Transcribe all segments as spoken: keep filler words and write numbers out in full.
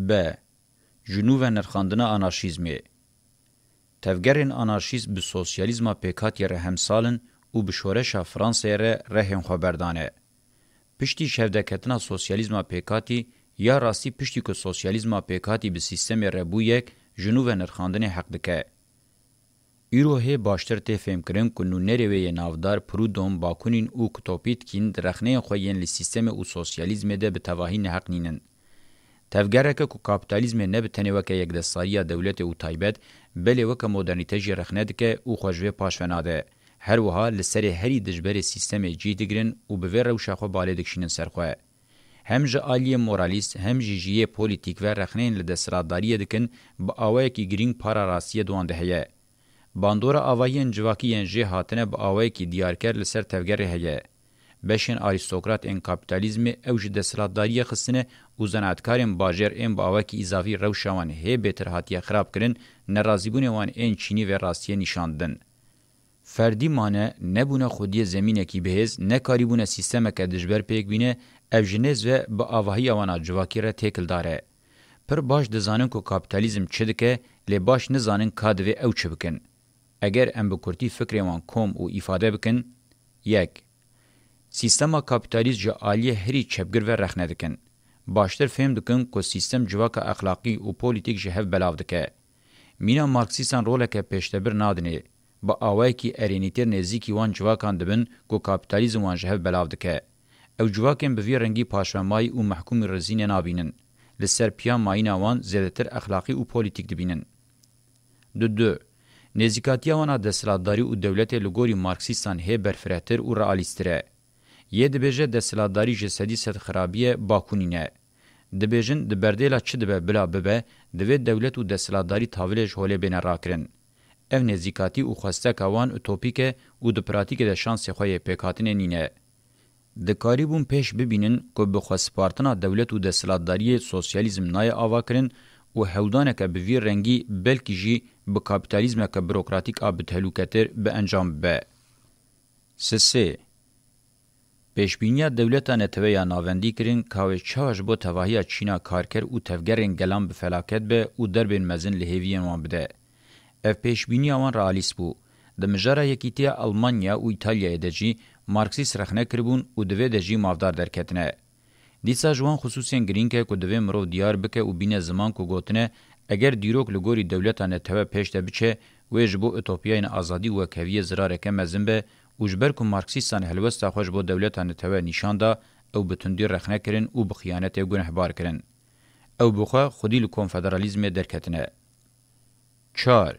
B. Ji nû ve nirxandina anarşîzmê. Tevgerên anarşîst bi sosyalîzma pêkhatî re hemsal in û bi şoreşa Fransayê re rehên xwe berdane. Piştî çavdêrketina sosyalîzma pêkhatî, ya rastî piştî ku sosyalîzma pêkhatî bi sîstemê re bû yek, ji nû ve nirxandinê heq dike. Îro hê baştir tê fêmkirin ku nûnerê wê yê navdar Proudhon, Bakunin û Kropotkin di rexneyên xwe yên li sîstemê û sosyalîzmê de bi tevahî neheq nînin. Tevgereke ku kapîtalîzmê ne bi tenê weke yekdestdariya dewletê û taybet, belê weke modernîte jî rexne dike û xwe ji vê paş ve nade. Her wiha li serê herî dijberê sîstemê cih digirin û bi vê rewşa xwe balê dikişînin ser xwe. Hem ji aliyê moralîst, hem jî ji yê polîtîk ve rexneyên li desthilatdariyê dikin, bi awayekî girîng para rastiyê di wan de heye. Bandora avahiyên civakî yên jê hatine bi awayekî diyarker li ser tevgerê heye. Beşên arîstokrat ên kapîtalîzmê ew ji desthilatdariyê xistine û zanaetkarên bajêr ên bi awayekî îzafî rewşa wan hê bêtir hatiye xirabkirin, nerazîbûnê wan ên çînî vê rastiyê nîşan didin. Ferdî mane, nebûne xwediyê zemînekî bihêz, nekarîbûne sîstemeke dijber pêk bîne, ev ji nêz ve bi avahiya wan a civakî re têkildar e. Pir baş dizanin ku kapîtalîzm çi dike, lê baş nizanin ka divê ew çi bikin. Eger em bi kurtî fikrê wan kom û îfade bikin, yek. Sîstema kapîtalîst ji aliyê herî çepgir ve rexne dikin. Baştir fêm dikin ku sîstem civaka exlaqî û polîtîk ji hev belav dike. Mîna Marksîstan roleke pêştebir nadinê. Bi awayekî erênîtir nêzîkî wan civakan dibin ku kapîtalîzm wan ji hev belav dike. Ew civakên bi vî rengî paşvemayî û mehkûmî rizînê nabînin. Li ser piya mayîna wan zêdetir exlaqî û polîtîk dibînin. Du du. Nêzîkatiya wan a desthilatdarî û dewletê li gorî Marksîstan hê berfirehtir û realîstir e. Yê dibêje desthilatdarî ji sedî sed xirabiye Bakunîn e. Dibêjin di berdêla çi dibe bila bibe, divê dewlet û desthilatdarî tavilê ji holê bêne rakirin. Ev nêzîkatî û xwesteka wan utopîk e û di pratîkê de şansê xwe yê pêkhatinê nîne. Dikarîbûn pêş bibînin ku bi xwespartina dewlet û desthilatdariyê sosyalîzm nayê avakirin û hewldaneke bi vî rengî belkî jî bi kapîtalîzmeke burokratîk a bi tehlûketir bi encam bibe. Sisê. Pêşbîniya dewleta netewe ya navendî kirin ka wê çawa ji bo tevahiya çîna karker û tevgerên gelan bi felaket be û derbên mezin li hêviyên wan bide. Ev pêşbîniya wan realîst bû. Di mijara Yekîtiya Almanya û Îtalyayê de jî Marksîst rexne kiribûn û di vê de jî mafdar derketine. Dîsa ji wan xisûsên girîng e ku divê mirov diyar bike û bîne ziman ku gotine, eger dîrok li gorî dewleta netewe pêş de biçe, wê ji bo utopiyayên azadî û wekheviyê zirareke mezin be û ji ber ku Marksîstan helwesta xwe ji bo dewleta netewe nîşan da, ew bi tundî rexne kirin û bi xiyanetê gunehbar kirin. Ew bi xwe xwedî li konfederalîzmê derketine. Çar.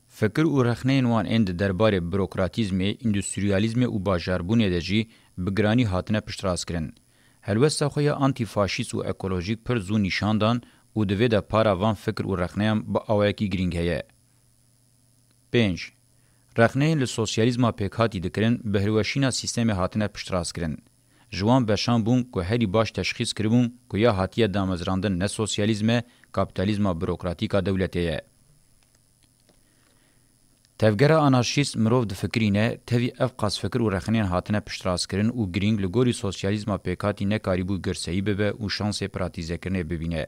Fikir û rexneyên wan ên di derbarê burokratîzmê, îndustriyalîzmê û bajarbûnê de jî bi giranî hatine piştrastkirin. Helwesta xwe ya antîfaşîst û ekolojîk pir zû nîşan dan û di vê de para van fikir û rexneyan bi awayekî girîng heye. Pênc. Rexneyên li sosyalîzma pêkhatî dikirin, bi hilweşîna sîstemê hatine piştrastkirin. Ji wan beşan bûn ku herî baş teşxîs kiribûn ku ya hatiye damezrandin ne sosyalîzm e, kapîtalîzma burokratîk a dewletê ye. Tevgera anarşîst mirov difikirîne, tevî ev qas fikir û rexneyên hatine piştrastkirin û girîng li gorî sosyalîzma pêkhatî nekarîbû girseyî bibe û şansê pratîzekirinê bibîne.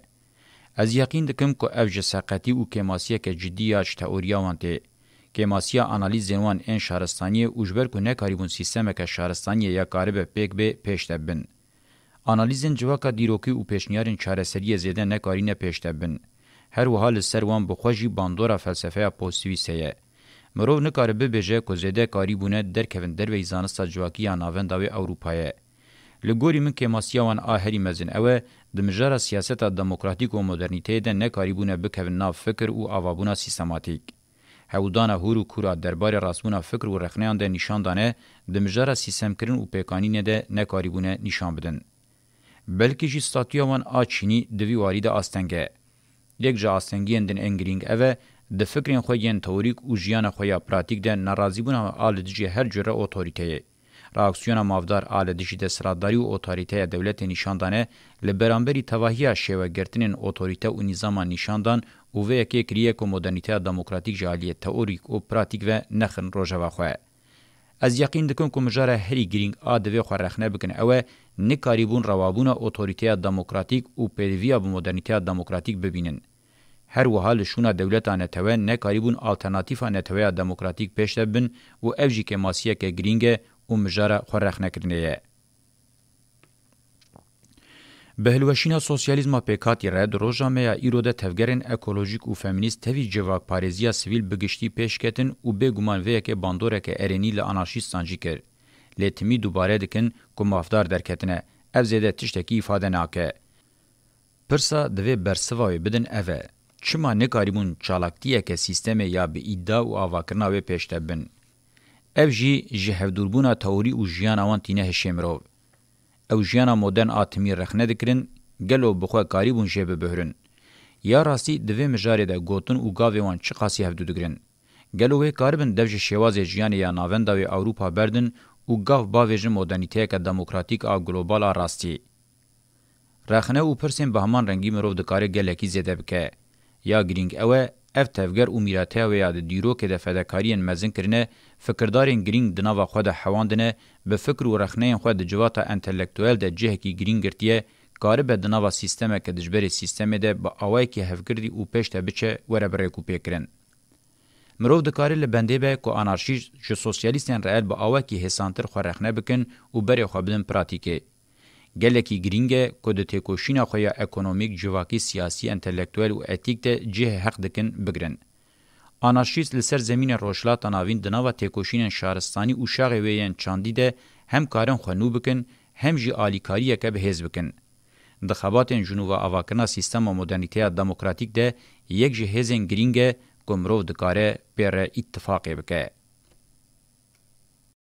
Ez yeqîn dikim ku ev ji seqetî û kêmasiyeke cidî ya ji teoriya wan tê. Kêmasiya analîzên wan ên şaristaniyê û ji ber ku nekarîbûn sîstemeke şaristaniyê ya karibe pêk bê, pêş de bin. Analîzên civaka dîrokî û pêşniyarên çareseriyê zêde nekarîne pêş de bin. Her wiha li ser wan bi xwe jî bandora felsefeya pozîtîvîst heye. Mirov nikare bibêje ku zêde karîbûne derkevin derveyî zanista civakî ya navenda wê Ewropayê. Li gorî min kêmasiya wan a herî mezin ew e, di mijara siyaseta demokratîk û modernîteyê de nekarîbûne bikevin nav fikir û avabûna sîstematîk. Hewldana hûr û kûr a derbarê rastbûna fikir û rexneyan de nîşan dane, di mijara sîstemkirin û pêkanînê de nekarîbûne nîşan bidin. Belkî jî statûya wan a çînî di vî warî de asteng e. Yek ji astengiyên din ên girîng ev e, di fikrên xwe yên teorîk û jiyana xwe ya pratîk de nerazîbûna a li dijî her cure otorîteyê. Reaksiyona mafdar a li dijî desthilatdarî û otorîteya dewletê nîşan dane, li beramberî tevahiya şêwegirtinên otorîte û nîzaman nîşan dan û vê yekê kiriye ku modernîteya demokratîk ji aliyê teorîk û pratîk ve nexin rojeva xwe. Ez yeqîn dikim ku mijara herî girîng a divê xwe rexne bikin ew e, nikarîbûn rewabûna otorîteya demokratîk û pêdiviya bi modernîteya demokratîk bibînin. Her wiha li şûna dewleta netewe nekarîbûn alternatîfa neteweya demokratîk pêş de bibin û ev jî kêmasiyeke girîng e û mijara xwe rexnekirinê ye. Bi hilweşîna sosyalîzma pêkhatî re di roja me ya îro de tevgerên ekolojîk û feminîst tevî civakparêziya sivîl bi giştî pêş ketin û bêguman vê yekê bandoreke erênî li anarşîstan jî kir. Lê timî dubare dikin ku mafdar derketine, ev zêde tiştekî îfade nake. Pirsa divê bersiva wê bidin ev e, çima nikarîbûn çalaktiyeke sîstemê ya bi îdia û avakirina wê pêş de bin? Ev jî ji hevdûrbûna teorî û jiyana wan tîne hişê mirov. Ew jiyana modern a timî rexne dikirin, gelo bi xwe karîbûn jê bibihrin? Ya rastî di vê mijarê de gotin û gavê wan çiqasî hevdû digirin? Gelo wê karibin dev ji şêwazê jiyanê ya navenda wê Ewropa berdin û gav bavêjin modernîteyeke demokratîk a global a rastî? Rexne û pirsên bi heman rengî mirov dikare gelekî zêde bike. Ya girîng ew e, ev tevger û mîrateya wê ya di dîrokê de fedekariyên mezin kirine, fikirdarên girîng di nava xwe de hewandine, bi fikr û rexneyên xwe di civata entelektuel de cihekî girîng girtiye, karibe di nava sîstemeke dijberê sîstemê de bi awayekî hevgirdî û pêş de biçe were bi rêkûpêkirin. Mirov dikare li bendê be ku anarşîst ji sosyalîstên reel bi awekî hêsantir xwe rexne bikin û berê xwe bidin pratîkê. Gelekî girîng e ku di têkoşîna xwe ya ekonomîk, civakî, siyasî, entelektuel û etîk de cihê heq dikin bigirin. Anarşîst li ser zemînên Rojhilata Navîn di nava têkoşînên şaristanî û şaxê wê yên çandî de hem karin xwe nû bikin, hem jî alîkariyeke bi hêz bikin. Di xebatên ji nû ve avakirina sîstema modernîteya demokratîk de yek ji hêzên girîng e ku mirov dikare pê re îtifaqê bike.